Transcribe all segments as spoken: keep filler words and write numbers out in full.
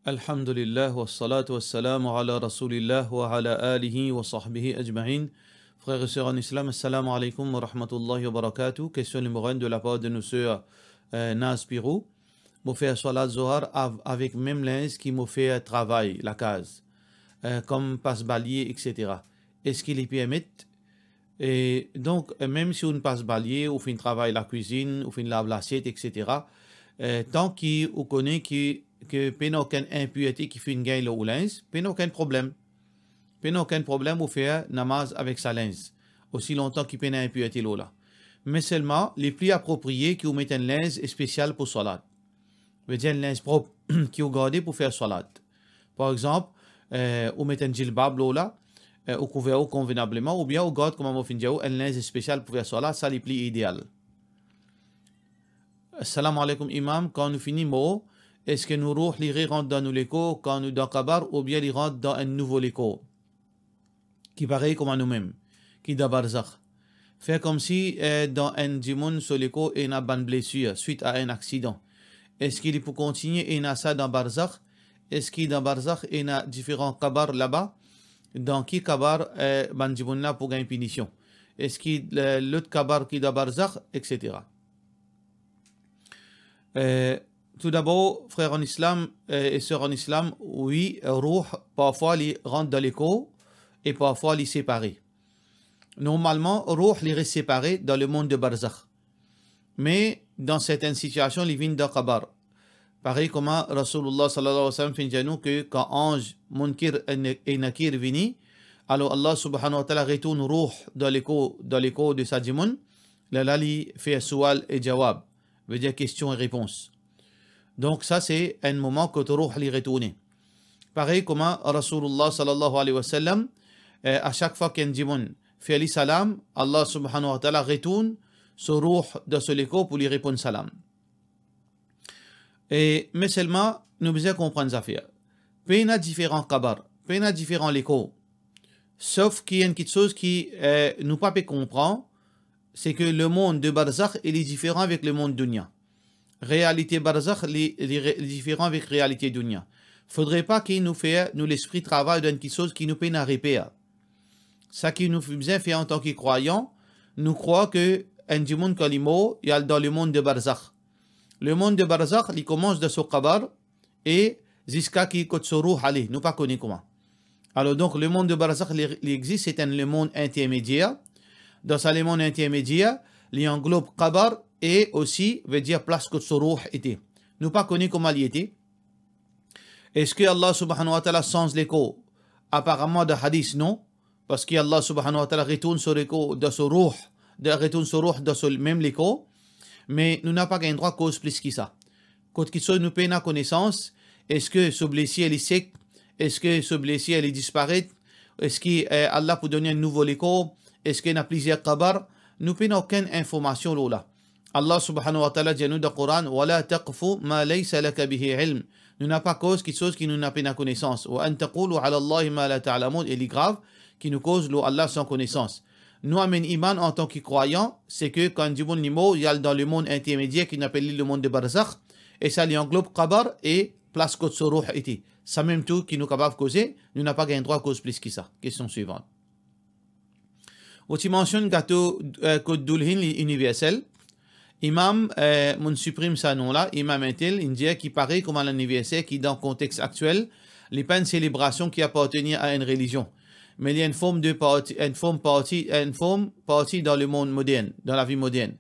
Alhamdulillah, wassalatu wassalamu ala Rasoulillah wa ala alihi wa sahbihi ajmain. Frer e ser an Islam, assalamu alaikum wa rahmatullahi wa barakatuh. Kestion nimero enn de lapar de nou ser, eh, Naz Pirou. Mo fer swalat Zohar av-, avek mem linz ki mo fer travay lakaz, eh, kom pas balie, et cetera. Eski li permet? E donk, eh, mem si ou pas balie, ou finn travay lakwizinn, ou finn lav lasiet, et cetera, eh, tan ki ou kone ki, ki pena okenn inpirte ki finn gagn lor ou linz, pena okenn problem. Pena okenn problem ou fer namaz avek sa linz, osi lontan ki pena inpirte lor la. Me selman, li pli apropriye ki ou met enn linz spesial pou swalat. Vedir enn linz prop ki ou garde pou fer swalat. Par exanp, eh, ou met enn jilbab lor la, eh, ou kouver ou konvenableman, oubien ou gard, kouma mo finn dir ou, enn linz spesial pou fer swalat, sa li pli ideal. Assalamu alaikum Imam, kan nou fini mor, eski nou rouh li rerant dan nou lekor kan nou dan kabar, oubien li rant dan enn nouvo lekor ki parey kouma noumem, ki dan barzakh? Fer komsi, eh, dan enn dimoun so lekor ena bann blesir swit a enn aksidan. Eski li pou kontigne ena sa dan barzakh? Eski dan barzakh ena diferan kabar laba? Dan ki kabar, eh, bann dimoun la pou gagn pinision? Eski, eh, lot kabar ki dan barzakh, et cetera? Eh, toudabor, frer an Islam, eh, e ser an Islam, wi, rouh, parfwa li rant dan lekor e parfwa li separe. Normalman, rouh li res separe dan lemond de barzakh. Me dan sertenn sitiasion, li vinn dan kabar. Parey kouma Rasoulillah sallallahu alayhi wa sallam finn dir nou ke kan anz Munkir e Ne-, e Nakir vini, alor Allah subhanahu wa ta'ala retourn rouh dan lekor, dan lekor de sa dimoun, lerla li fer sual e jawab, vedir kestion e repons. Donk sa se enn moman kot rouh li retourne. Parey kouma Rasoulillah sallallahu alayhi wa sallam, eh, a sak fwa ki enn dimoun fer li salam, Allah subhanahu wa ta'ala retourn so rouh dan so lekor pou li reponn salam. E, me selman, nou bizin konprann zafer. Pena diferan kabar, pena diferan lekor. Sof ki enn kiksoz ki, eh, nou pa pe konpran, se ke lemond de barzakh, li diferan avek lemond dunya. Realite barzakh, li, li re-, li diferan avek realite dunya. Fodre pa ki nou fer nou lespri travay dan enn kiksoz ki nou pena reper. Sa ki nou bizin fer antan ki krwayan, nou krwar ke enn dimoun kan li mor, li al dan lemond de barzakh. Lemond de barzakh, li koumans dan so kabar e ziska ki kot so rouh ale, nou pa kone kouma. Alor donk, lemond de barzakh, li, li exist, se enn lemond intermedier. Dan sa lemond intermedier, li anglob kabar e osi, vedir plas kot so rouh ete. Nou pa kone kouma li ete. Eski Allah subhanahu wa ta'ala sanz lekor? Aparaman, dan hadis, non. Parski Allah subhanahu wa ta'ala retourn so lekor dan so rouh, dan, retourn so rouh dan so mem lekor. Me nou napa gagn drwa koz plis ki sa. Kot kiksoz nou pena konesans, eski so blesir li sek, eski so blesir li disparet, eski, eh, Allah pou donn enn nouvo lekor, eski ena plizier kabar, nou pena okenn informasion lor la. Allah subhanahu wa ta'ala dir nou dan Koran, "Wa la taqfu ma laysa laka bihi ilm." Nou napa koz kiksoz ki nou napa ena konesans. "Wa an taqulu ala Allahi ma la ta'lamun." E li grav ki nou koz lor Allah san konesans. Nou amenn iman antan ki krwayan, se ke kan dimoun li mor, li al dan lemond intermedier ki nou apel li lemond de barzakh, e sa li anglob kabar e plas kot so rouh ete. Sa mem tou ki nou kapav koze, nou napa gagn drwa koz plis ki sa. Kestion swivan. Ou ti mansionn gato, eh, kot doulhin li iniversel. Imam, eh, monn siprim sa non la, imam intel, inn dir ki parey kouma laniverser ki dan kontex aktiel, li pa enn selebrasion ki apartenir a enn relizion, me li enn form de parti, enn form parti, enn form parti dan lemond modern, dan lavi modern.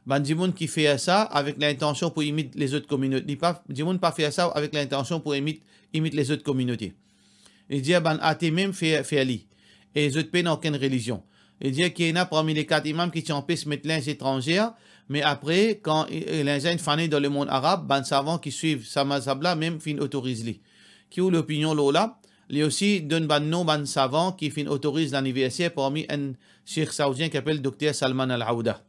Bann dimoun ki fer sa avek lintansion pou imit lezot kominote, li pa, dimoun pa fer sa avek lintansion pou imit, imit lezot kominote. Li dir bann ate mem fer, fer li. E zot pena okenn relizion. Li dir ki ena parmi le kat imam ki ti anpes met linz etranzer, me apre, kan, e, e, linz la inn fane dan lemond arab, bann savan ki swiv sa mazhab la mem finn otoriz li. Ki ou lopinion lor la? Li osi donn bann non bann savan ki finn otoriz laniverser, parmi enn sheikh saoudien ki apel Dokter Salman Al-Auda.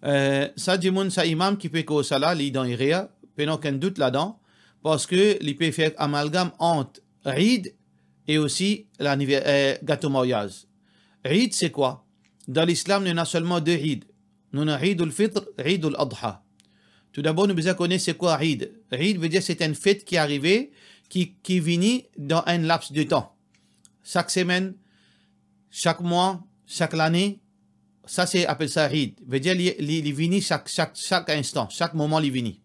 Eh, sa dimoun, sa imam ki pe koz sa la, li dan erer, pena okenn dout ladan, parski li pe fer amalgam ant Eid e osi laniver-, eh, gato maryaz. Eid se kwa? Dan Lislam, nou ena selman de Eid. Nou ena Eidoul Fitr, Eidoul Adha. Toudabor, nou bizin kone se kwa Eid. Eid vedir se enn fet ki arive, ki, ki vini dan enn laps de tan. Sak semenn, sak mwa, sak lane, sa se apel sa Eid. Vedir li, li, li vini sak, sak, sak instan, sak moman li vini.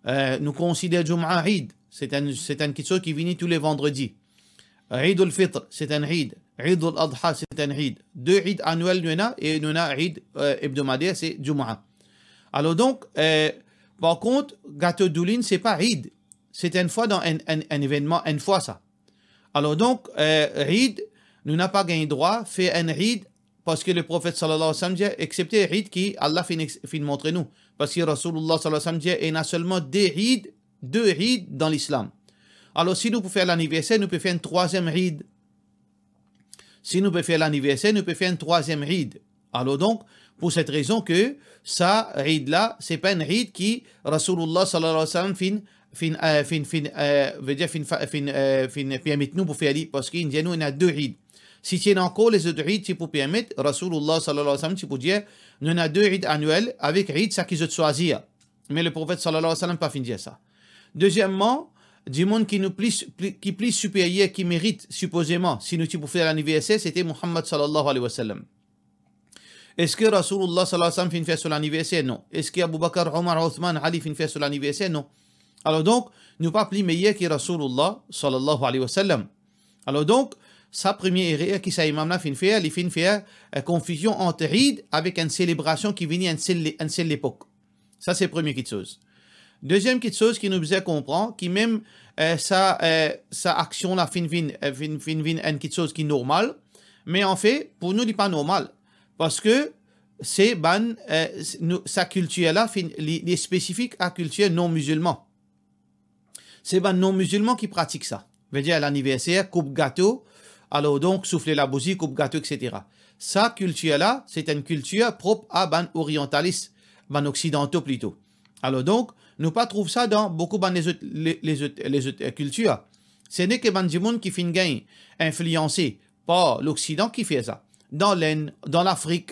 Eh, nou konsider Jum'a Eid, se enn, se enn kiksoz ki vini tou le vandredi. Eid al-Fitr, se enn Eid. Eid al-Adha, se enn Eid. De Eid anwel nou ena, e nou ena Eid, eh, ebdomader, se Jum'a. Alor donk, eh, par kont, gato doulinn, se pa Eid. Se enn fwa dan enn, enn, enn evennman, enn fwa sa. Alor donk, eh, Eid, nou napa gagn drwa fer enn Eid, parski le Profet sallallahu alayhi wa sallam dir, exepte Eid ki Allah finn ex-, finn montre nou. Parski Rasoulillah sallallahu alayhi wa sallam dir, ena selman de Eid, de Eid dan Lislam. Alor, si nou pou fer laniverser, nou pe fer enn trwaziem Eid. Si nou pe fer laniverser, nou pe fer enn trwaziem Eid. Alor donk, pou set rezon ke sa Eid la, se pa enn Eid ki Rasoulillah sallallahu alayhi wa sallam finn, finn, eh, finn, finn, eh, vedir finn fa-, finn, eh, finn permet nou pou fer li, parski inn dir nou ena de Eid. Si ti ena ankor lezot Eid ti pou permet, Rasoulillah sallallahu alayhi wa sallam ti pou dir, nou ena de Eid anwel avek Eid sa ki zot swazir. Me le Profet sallallahu alayhi wa sallam pa finn dir sa. Dezieman, dimoun ki nou pli, pli, ki pli siperyer, ki merit, sipozeman, si nou ti pou fer laniverser, sete Muhammad sallallahu alayhi wa sallam. Eski Rasoulillah sallallahu alayhi wa sallam finn fer so laniverser? Non. Eski Abou Bakr, Omar, Othman, Ali finn fer so laniverser? Non. Alor donk, nou pa pli meyer ki Rasoulillah sallallahu alayhi wa sallam. Alor donk, sa premie erer ki sa imam la finn fer, li finn fer, eh, konfizion ant Eid avek enn selebrasion ki vini enn sel, enn sel lepok. Sa se premie kiksoz. Deziem kiksoz ki nou bizin konpran, ki mem, eh, sa, eh, sa aksion la finn vinn, eh, finn, finn vinn enn kiksoz ki normal, me anfet, pou nou, li pa normal. Parski se bann, eh, s-, nou, sa kiltir la, finn, li, li spesifik a kiltir non mizilman. Se bann non mizilman ki pratik sa. Vedir laniverser, koup gato, alor donk soufle labouzi, koup gato, et cetera. Sa kiltir la, se enn kiltir prop a bann oriantalis, bann oksidanto plito. Alor donk, nou pa trouv sa dan boukou bann lezot, le-, lezot, lezot, eh, kiltir. Se neke bann dimoun ki finn gagn inflianse par Loksidan ki fer sa. Dan Lenn, dan Lafrik,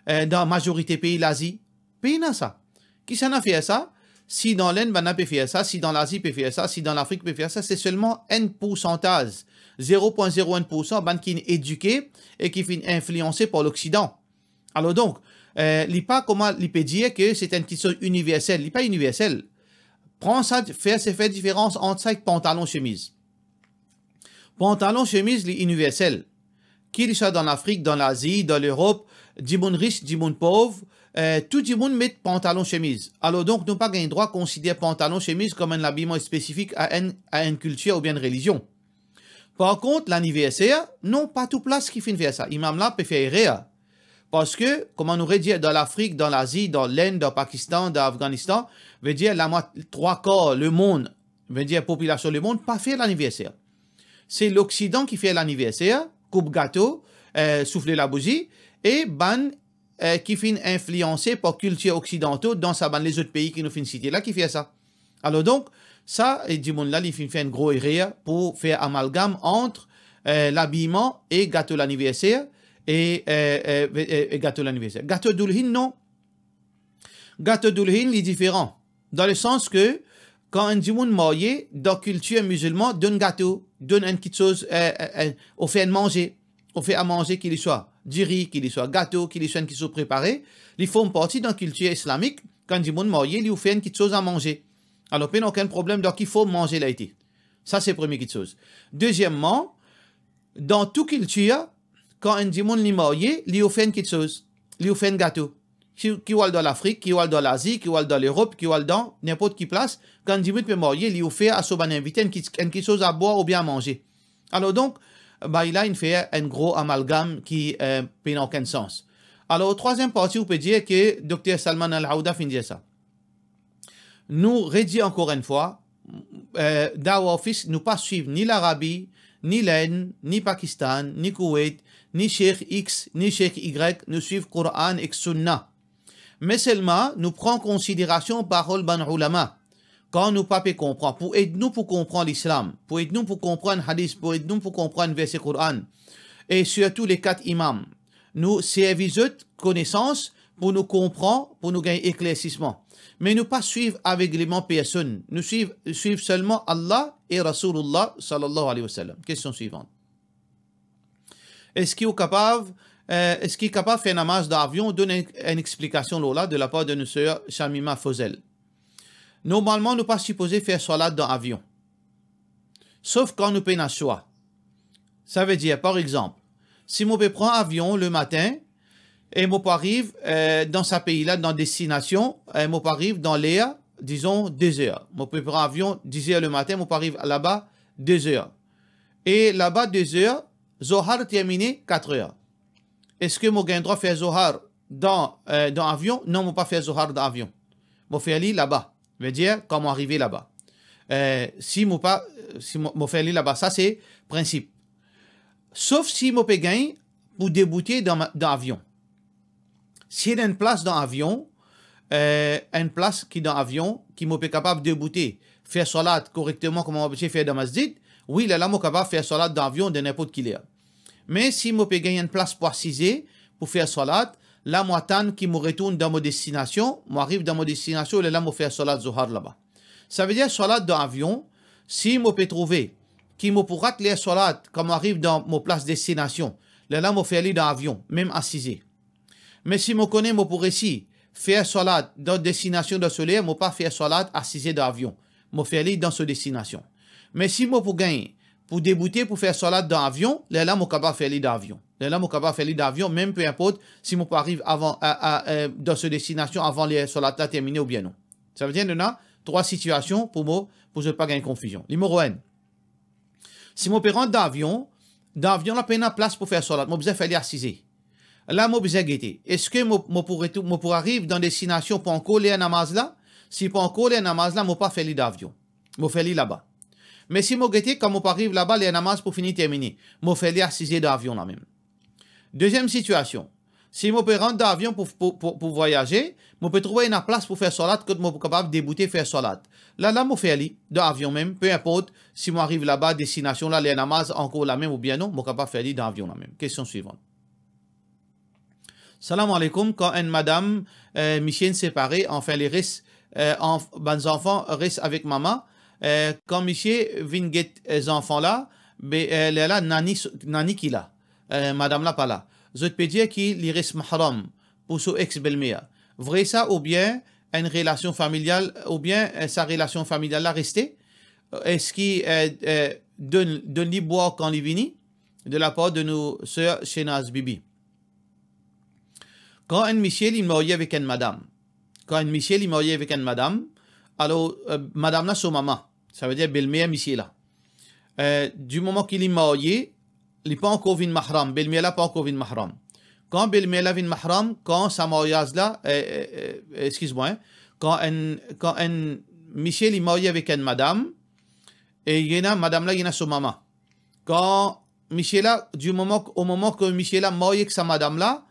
eh, dan mazorite pei Lazi, pena sa. Kisannla fer sa? Si dan Lenn, bannla pe fer sa, si dan Lazi pe fer sa, si dan Lafrik pe fer sa, se selman enn poursantaz, zero pwin zero enn poursan bann ki finn edike e ki finn inflianse par Loksidan. Alor donk, eh, li pa kouma li pe dir ke se enn kiksoz iniversel. Li pa iniversel. Pran sa, fer, se fer diferans ant sa ek pantalon, semiz. Pantalon, semiz, li iniversel. Ki li swa dan Lafrik, dan Lazi, dan Lerop, dimoun ris, dimoun pov, eh, tou dimoun met pantalon, semiz. Alor donk, nou pa gagn drwa konsider pantalon, semiz kom enn labiman spesifik a enn, a enn kiltir oubien enn relizion. Par kont, laniverser, non, pa tou plas ki finn fer sa. Imam la pe fer erer. Parski, kouma nou redir, dan Lafrik, dan Lazi, dan Lenn, dan Pakistan, dan Afganistan, vedir lamwa-, trwa kar lemond, vedir popilasion lemond, pa fer laniverser. Se Loksidan ki fer laniverser, koup gato, eh, soufle labouzi, e bann, eh, ki finn inflianse par kiltir oksidanto dan sa bann lezot pei ki nou finn site la ki fer sa. Alor donk, sa, eh, dimoun la, li finn fer enn gro erer pou fer amalgam ant, eh, labiman e gato laniverser e, eh, eh, e, e gato laniverser. Gato doulhinn, non. Gato doulhinn, li diferan. Dan lesans ke, kan enn dimoun marye, dan kiltir mizilman, donn gato, donn enn kiksoz, eh, eh, eh, ofer enn manze, ofer a manze ki li swa diri, ki li swa gato, ki li swa enn kiksoz prepare, li form parti dan kiltir islamik, kan dimoun marye, li ofer enn kiksoz a manze. Alor, pena okenn problem dan ki form manze la ete. Sa se premie kiksoz. Dezieman, dan tou kiltir, kan enn dimoun li marye, li ofer enn kiksoz, li ofer enn gato. Ki, ki ou al dan Lafrik, ki ou al dan Lazi, ki ou al dan Lerop, ki ou al dan ninport ki plas, kan enn dimoun pe marye, li ofer a so bann invite enn ki, enn kiksoz a bwar oubien a manze. Alor donk, bagay la inn fer enn gro amalgam ki, eh, pena okenn sans. Alor, trwaziem parti, ou pe dir ke Dokter Salman Al-Aouda finn dir sa. Nou redir ankor enn fwa, eh, Dawah Office, nou pa swiv ni Larabi, ni Lenn, ni Pakistan, ni Koweit, ni Sheikh X, ni Sheikh Y, nou swiv Koran ek Sunna. Me selman, nou pran konsiderasion parol bann oulama. Kan nou pa pe konpran, pou ed nou pou konpran Lislam, pou ed nou pou konprann hadis, pou ed nou pou konprann verse Koran, e sirtou le kat imam, nou servi zot konesans pou nou konpran, pou nou gagn eklersisman. Me nou pa swiv avegleman personn. Nou swiv, swiv selman Allah e Rasoulullah sallallahu alayhi wa sallam. Kestion swivan. Eski ou kapav, eh, eski kapav fer namaz dan avion? Donn enn, enn explikasion lor la de lapar de nou ser Shamima Fozel. Normalman, nou pa sipoze fer swalat dan avion. Sof kan nou pena swa. Savedir, par exanp, si mo pe pran avion lematin e mo pou ariv, eh, dan sa pei la, dan destinasion, eh, mo pou ariv dan ler, dizon, de zer. Mo pe pran avion diz er lematin, mo pou ariv laba de zer. E laba de zer, Zohar termine kat er. Eski mo gagn drwa fer Zohar dan, eh, dan avion? Non, mo pa fer Zohar dan avion. Mo fer li laba. Vedir, kan mo arive laba. Eh, si mo pa, si mo, mo fer li laba. Sa se prinsip. Sof si mo pe gagn pou deboute dan ma, dan avion. Si ena enn plas dan avion, eh, enn plas ki dan avion, ki mo pe kapav deboute, fer swalat korekteman kouma mo abitie fer dan masjid, wi, lerla mo kapav fer swalat dan avion dan ninport ki ler. Me si mo pe gagn enn plas pou asize, pou fer swalat, la mo atann ki mo retourn dan mo destinasion, mo ariv dan mo destinasion, lerla mo fer swalat Zohar laba. Savedir swalat dan avion, si mo pe trouve ki mo pou rat ler swalat kan mo ariv dan mo plas destinasion, lerla mo fer li dan avion, mem asize. Me si mo kone mo pou resi fer swalat dan destinasion dan so ler, mo pa fer swalat asize dan avion. Mo fer li dan so destinasion. Me si mo pou gagn pou deboute pou fer swalat dan avion, lerla mo kapav fer li dan avion. Lerla mo kapav fer li dan avion, mem pe inport si mo pou ariv avan, a, a, eh, dan so destinasion avan ler swalat la termine oubien non. Savedir nou ena trwa sitiasion pou mo, pou zot pa gagn konfizion. Nimero enn. Si mo pe rant dan avion, dan avion la pena plas pou fer swalat, mo bizin fer li asize. La mo bizin gete, eski mo, mo pou retour, mo pou ariv dan destinasion pou ankor ler namaz la? Si pou ankor ler namaz la, mo pa fer li dan avion. Mo fer li laba. Me si mo gete, kan mo pou ariv laba, ler namaz pou fini termine, mo fer li asize dan avion la mem. Deziem sitiasion, si mo pe rant dan avion pou, pou, pou, pou vwayaze, mo pe trouve ena plas pou fer swalat kot mo pou kapav deboute fer swalat. Lala mo fer li dan avion mem, pe inport si mo ariv laba, destinasion la, ler namaz ankor la mem oubien non, mo kapav fer li dan avion la mem. Kestion swivan. Salam aleykoum, kan enn madam, eh, misie inn separe, anfin li res, eh, anf-, bann zanfan res avek mama, eh, kan misie vinn get, eh, zanfan la, be, eh, lerla nani, nani ki la, eh, madam la pa la. Zot pe dir ki li res mahram pou so ex belmer. Vre sa oubien enn relasion familial, oubien, eh, sa relasion familial la reste? Eski, eh, eh, donn, donn li bwar kan li vini? De lapar de nou ser Shenaz Bibi. Kan enn misie li marye avek enn madam. Kan enn misie li marye avek enn madam, alor, eh, madam la so mama, savedir belmer misie la. Eh, di moman ki li marye, li pa ankor vinn mahram, belmer la pa ankor vinn mahram. Kan belmer la vinn mahram, kan sa maryaz la, eh, eh, eh, eskiz mwa, hein, kan enn, kan enn misie li marye avek enn madam, e ena madam la, ena so mama. Kan misie la, di moman, o moman ki misie la marye ek sa madam la,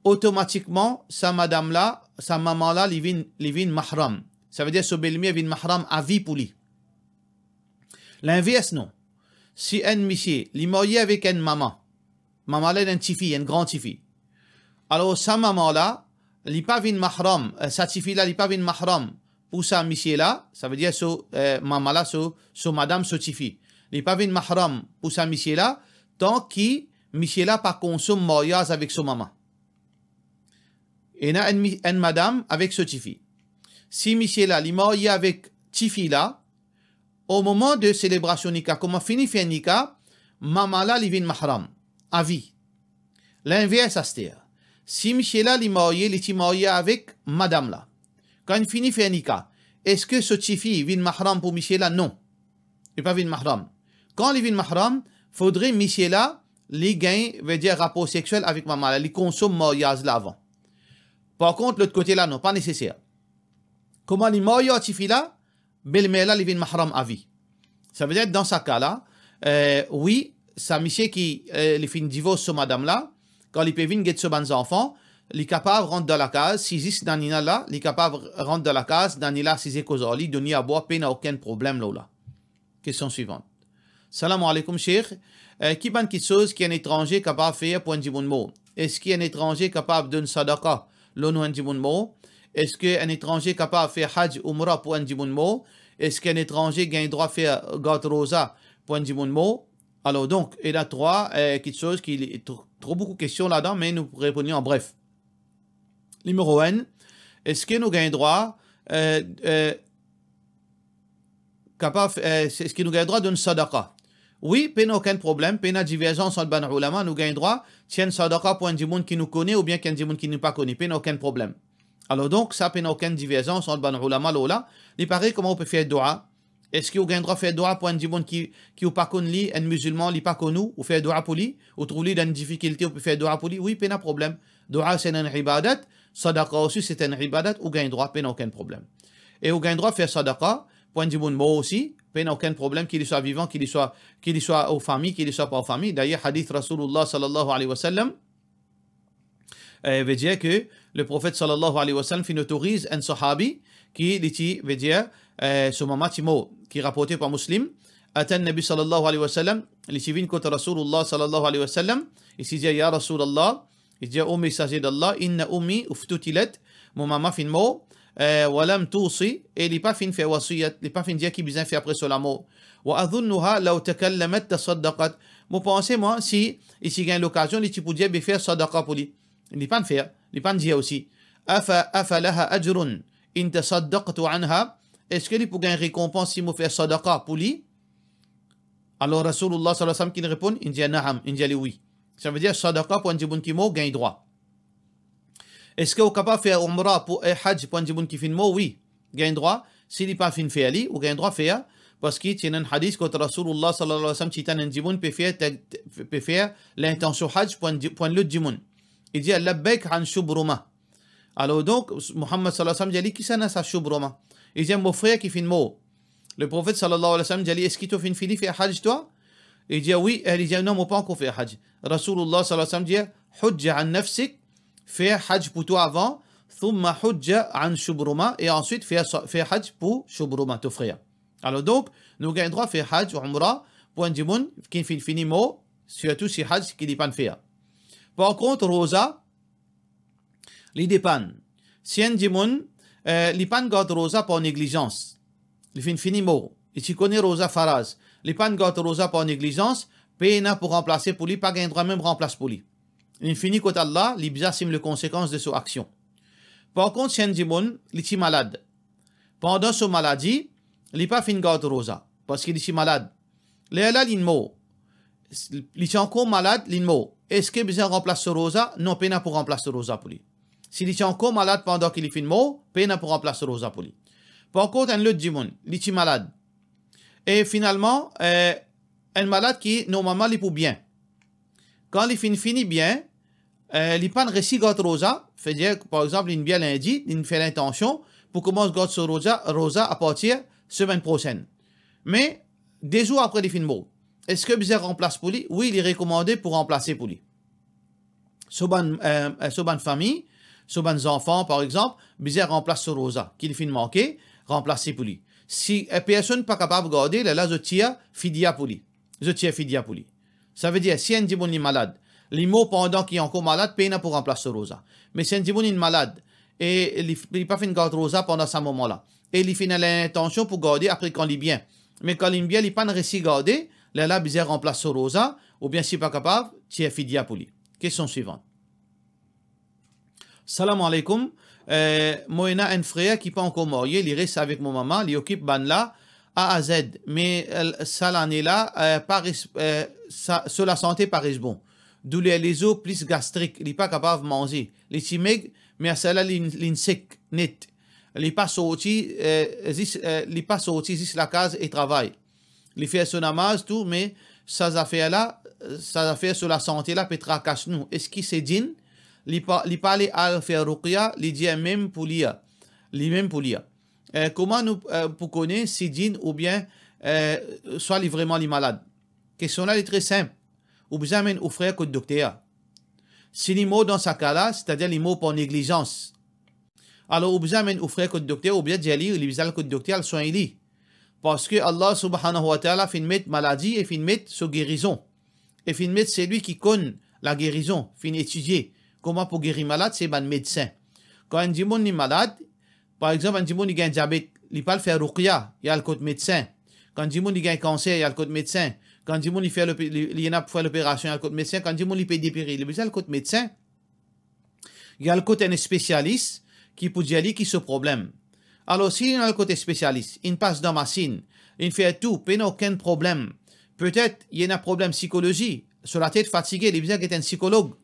otomatikman sa madam la, sa mama la, li vinn, li vinn mahram. Savedir so belmer vinn mahram avi pou li. Linvers non. Si enn misie, li marye avek enn mama, mama la ena enn tifi, enn gran tifi. Alor sa mama la, li pa vinn mahram, eh, sa tifi la, li pa vinn mahram pou sa misie la, savedir so, eh, mama la, so, so madam, so tifi. Li pa vinn mahram pou sa misie la, tan ki misie la pa konsom maryaz avek so mama. Ena enn mi-, enn madam avek so tifi. Si misie la, li marye avek tifi la, o moman de selebrasion nika, kouma fini fer nika, mama la, li vinn mahram avi. Linvers aster. Si misie la, li marye, li ti marye avek madam la. Kan inn fini fer nika, eski so tifi vinn mahram pou misie la? Non. Li pa vinn mahram. Kan li vinn mahram, fodre misie la, li gagn, vedir rapor sexiel avek mama la, li konsom maryaz la avan. Par kont, lot kote la, non, pa neseser. Kouma li marye ar tifi la, belmer la, li vinn mahram avi. Savedir, dan sa ka la, eh, wi, sa misie ki, eh, li finn divors so madam la, kan li pe vinn get so bann zanfan, li kapav rant dan lakaz, si zis nani la la, li kapav rant dan lakaz, nani la asize koz ar li, donn li a bwar, pena okenn problem lor la. Kestion swivan. Salam aleykoum, Sheikh. Eh, ki bann kiksoz ki enn etranze kapav fer pou enn dimoun mor? Eski enn etranze kapav donn sadaka lor nou enn dimoun mor? Eski enn etranze kapav fer hajj, oumra pou enn dimoun mor? Eski enn etranze gagn drwa fer gard roza pou enn dimoun mor? Alor donk, ena trwa, eh, kiksoz ki li, tro, tro boukou kestion ladan, me nou reponn li an bref. Nimero enn, eski nou gagn drwa, eh, eh, kapav, eh, eski nou gagn drwa donn sadaka? Wi, pena okenn problem, pena diverzans ant bann oulama, nou gagn drwa ti enn sadaka pou enn dimoun ki nou kone oubien ki enn dimoun ki nou pa kone, pena okenn problem. Alor donk, sa pena okenn diverzans ant bann oulama lor la. Li parey kouma ou pe fer doua. Eski ou gagn drwa fer doua pou enn dimoun ki, ki ou pa konn li, enn mizilman, li pa konn ou, ou fer doua pou li, ou trouv li dan enn difikilte, ou pe fer doua pou li? Wi, pena problem. Doua se enn ibadat, sadaka osi se enn ibadat, ou gagn drwa, pena okenn problem. E ou gagn drwa fer sadaka pou enn dimoun mor osi, pena okenn problem, ki li swa vivan, ki li swa, ki li swa ou fami, ki li swa pa ou fami. Dayer, hadith Rasoulillah sallallahu alayhi wa sallam, eh, vedir ke Leprofet sallallahu alayhi wa sallam finn otoriz enn sahabi ki li ti, vedir, eh, so mama ti mor, ki raporte par Muslim, ata Nabi sallallahu alayhi wa sallam, li ti vinn kot Rasoulillah sallallahu alayhi wa sallam, li ti dir, "Ya Rasoulillah," li dir, "O Mesaze d'Allah, inna ummi uftutilat, mo mama finn mor, eh, wa lam tusi, e li pa finn fer wasiyat, li pa finn dir ki bizin fer apre so lamor. Wa azunnuha law takallamat tasaddaqat." Mo panse mwa, si li ti gagn lokazion, li ti pou dir be fer sadaka pou li. Li pa'nn fer, li pa'nn dir osi, "Afa, afa laha ajrun in tasaddaqtu anha?" Eski li pou gagn rekonpans si mo fer sadaka pou li? Alor Rasoulillah sallallahu alayhi wa sallam ki reponn, inn dir, "Naam," inn dir li wi. Savedir sadaka pou enn dimoun ki mor, gagn drwa. Eski ou kapav fer oumra pou, eh, hajj pou enn dimoun ki finn mor? Wi, gagn drwa. Si li pa finn fer li, ou gagn drwa fer, parski ti ena enn hadith kot Rasoulillah sallallahu alayhi wa sallam ti tann enn dimoun pe fer, te, te, pe fer lintansion hajj pou enn di, pou enn lot dimoun. Li dir, "Labbayk an Shubruma." Alor donk, Muhammad sallallahu alayhi wa sallam dir li, "Kisannla sa Shubruma?" Li dir, "Mo frer ki finn mor." Leprofet sallallahu alayhi wa sallam dir li, "Eski to finn fini fer hajj twa?" Li dir, "Wi." E li dir, "Non, mo pa ankor fer hajj." Rasoulillah sallallahu alayhi wa sallam dir, "Hujja an nafsik, fer hajj pou twa avan, thumma hujja an Shubruma, e answit fer sa, fer hajj pou Shubruma, to frer." Alor donk, nou gagn drwa fer hajj, oumra, pou enn dimoun ki finn fini mor, sirtou si hajj ki li pa'nn fer. Par kont, roza, li depann. Si enn dimoun, eh, li pa'nn gard roza par neglizans, li finn fini mor, li ti kone roza faraz, li pa'nn gard roza par neglizans, pena pou ranplase pou li, pa gagn drwa mem ranplas pou li. Li fini kot Allah, li bizin asim le konsekans de so aksion. Par kont, si enn dimoun, li ti malad, pandan so maladi, li pa finn gard roza, parski li ti malad. Lerla linn mor. Li ti ankor malad, linn mor. Eski bizin ranplas so roza? Non, pena pou ranplas so roza pou li. Si li ti ankor malad pandan ki li finn mor, pena pou ranplas so roza pou li. Par kont, enn lot dimoun, li ti malad. E finalman, eh, enn malad ki normalman li pou bien. Kan li finn fini bien, eh, li pa'nn resi gard roza, savedir, par exanp, linn bien lindi, linn fer lintansion pou koumans gard so roza, roza apartir semenn prosenn. Me de zour apre li finn mor. Eski bizin ranplas pou li? Wi, li rekomande pou ranplase pou li. So bann, eh, eh, so bann fami, so bann zanfan, par exanp, bizin ranplas so roza ki li finn manke, ranplase pou li. Si, eh, personn pa kapav garde, lerla zot tir fidya pou li. Zot tir fidya pou li. Savedir, si enn dimoun li malad, li mor pandan ki ankor malad, pena pou ranplas so roza. Me si enn dimoun li malad, e li, li pa finn gard roza pandan sa moman la, e li finn ena lintansion pou garde apre kan li bien, me kan li bien, li pa'nn resi garde, lerla bizin ranplas so roza, oubien si pa kapav, tir fidya pou li. Kestion swivan. Salam aleykoum. Eh, mo ena enn frer ki pa ankor marye, li res avek mo mama, li okip bann la A a Z. Me, eh, sa lane la, eh, pa res-, eh, sa, so lasante pa res bon. Douler lezo plis gastrik, li pa kapav manze. Li ti meg, me asala li, linn sek net. Li pa sorti, eh, zis, eh, li pa sorti zis lakaz e travay. Li fer so namaz tou, me sa zafer la, sa zafer so lasante la pe trakas nou. Eski se djinn? Li pa, li pa ale al fer ruqya, li dir mem pou li, li mem pou li. Eh, kouma nou, eh, pou kone si djinn oubien, eh, swa li vreman li malad? Kestion la li tre sinp. Ou bizin amenn ou frer kot dokter. Si li mor dan sa ka la, setadir li mor par neglizans, alor ou bizin amenn ou frer kot dokter, oubien dir li, li bizin al kot dokter, al swegn li. Parski Allah subhanahu wa ta'ala finn met maladi e finn met so gerizon. E finn met selwi ki konn lagerizon, finn etidie kouma pou geri malad, se bann medsin. Kan enn dimoun li malad, par exanp, enn dimoun li gagn diabet, li pa al fer ruqya, li al kot medsin. Kan enn dimoun li gagn kanser, li al kot medsin. Kan enn dimoun li fer lope-, li, li ena pou fer loperasion, li al kot medsin. Kan enn dimoun li pe deperi, li bizin al kot medsin. Li al kot enn spesialis ki pou dir li ki so problem. Alor, si li al kot spesialis, inn pas dan masin, inn fer tou, pena okenn problem. Petet, li ena problem sikolozi, so latet fatige, li bizin get enn sikolog.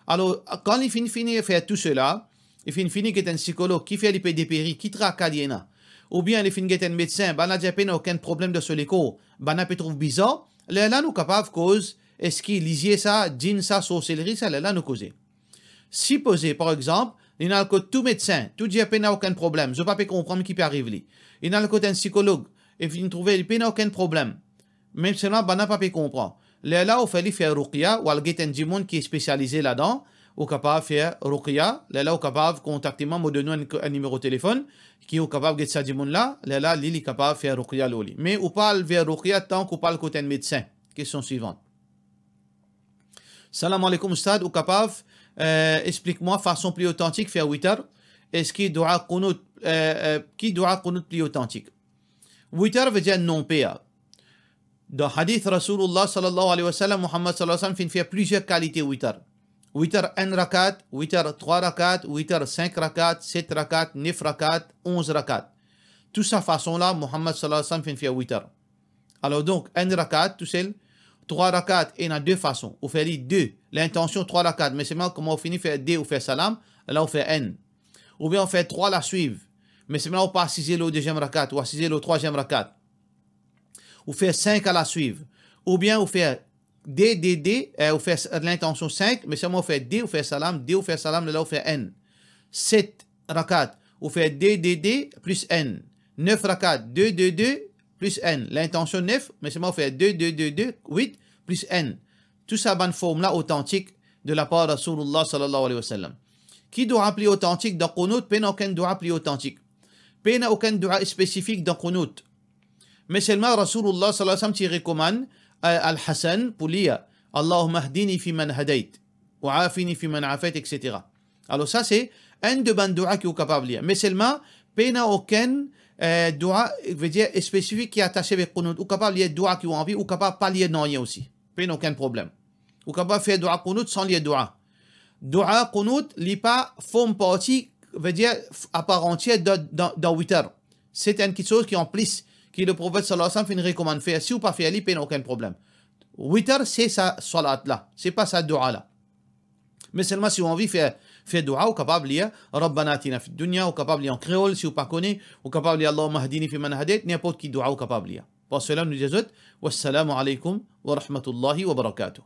Alor, kan li finn fini fer tou sela, li finn fini get enn sikolog, kifer li pe deperi, ki traka li ena. Oubien li finn get enn medsin, bann la dir pena okenn problem dan so lekor, bann la pe trouv bizar, lerla nou kapav koz, eski lizie sa, djinn sa, sorselri sa, lerla nou koze. Sipoze, par exanp, li al kot tou medsin, tou dir pena okenn problem, zot pa pe konpran ki pe ariv li. Li al kot enn sikolog, e finn trouve li pena okenn problem. Me selman bann la pa pe konpran. Lerla ou fer li fer ruqya, ou al get enn dimoun ki spesialize ladan, ou kapav fer ruqya, lerla ou kapav kontakte mwa, mo donn ou enn, enn nimero telefonn, ki ou kapav get sa dimoun la, lerla li, li kapav fer ruqya lor li. Me ou pa al fer ruqya tank ou pa al kot enn medsin. Kestion swivan. Salam aleykoum, Oustad, ou kapav, eh, explik mwa fason pli otantik fer witar? Eski dua qunut, eh, eh, ki dua qunut pli otantik? Witar vedir non per. Dan hadith Rasoulullah sallallahu alayhi wa sallam, Muhammad sallallahu alayhi wa sallam finn fer plizier kalite witar. Witar enn rakat, witar trwa rakat, witar sink rakat, set rakat, nef rakat, onz rakat. Tou sa fason la, Muhammad sallallahu alayhi wa sallam finn fer witar. Alor donk, enn rakat tousel, trwa rakat, ena de fason. Ou fer li de, lintansion trwa rakat, me selman kouma ou fini fer de, ou fer salam, la ou fer enn. Oubien ou fer trwa laswiv, me selman ou pa asize lor deziem rakat, ou asize lor trwaziem rakat. Ou fer sink alaswiv. Oubien ou fer de, de, de, eh, ou fer s-, lintansion sink, me selman ou fer de, ou fer salam, de, ou fer salam, la ou fer enn. Set rakat, ou fer de, de, de, plis enn. Nef rakat, de, de, de, plis enn. Lintansion nef, me selman ou fer de, de, de, de, wit, plis enn. Tou sa bann form la otantik de lapar Rasoulullah sallallahu alayhi wa sallam. Ki dua pli otantik dan qunut? Pena okenn dua pli otantik. Pena okenn dua spesifik dan qunut. Me selman Rasoulullah sallallahu alayhi wa sallam ti rekomann, eh, Al-Hasan pou lir, "Allahumma hdini fi man hadayt, wa afini fi man afayt," et cetera. Alor sa se enn de bann dua ki ou kapav lir. Me selman, pena okenn, eh, dua, vedir spesifik ki atase avek qunut. Ou kapav lir dua ki ou anvi, ou kapav pa lir nanye osi. Pena okenn problem. Ou kapav fer dua qunut san lir dua. Dua qunut, li pa form parti, vedir, f-, apar antier dan, dan, dan witar. Se enn kiksoz ki an plis, ki Leprofet sallallahu alayhi wa sallam finn rekomann fer. Si ou pa fer li, pena okenn problem. Witar, se sa salat la, se pa sa dua la. Me selman si ou anvi fer, fer dua, ou kapav lir Rabbana atina fid dunya, ou kapav lir an kreol, si ou pa kone, ou kapav lir Allahumma hdini fi man hadayt, ninport ki dua ou kapav lir. Par sela, nou dir zot, wassalamu alaykum wa rahmatullahi wa barakatuh.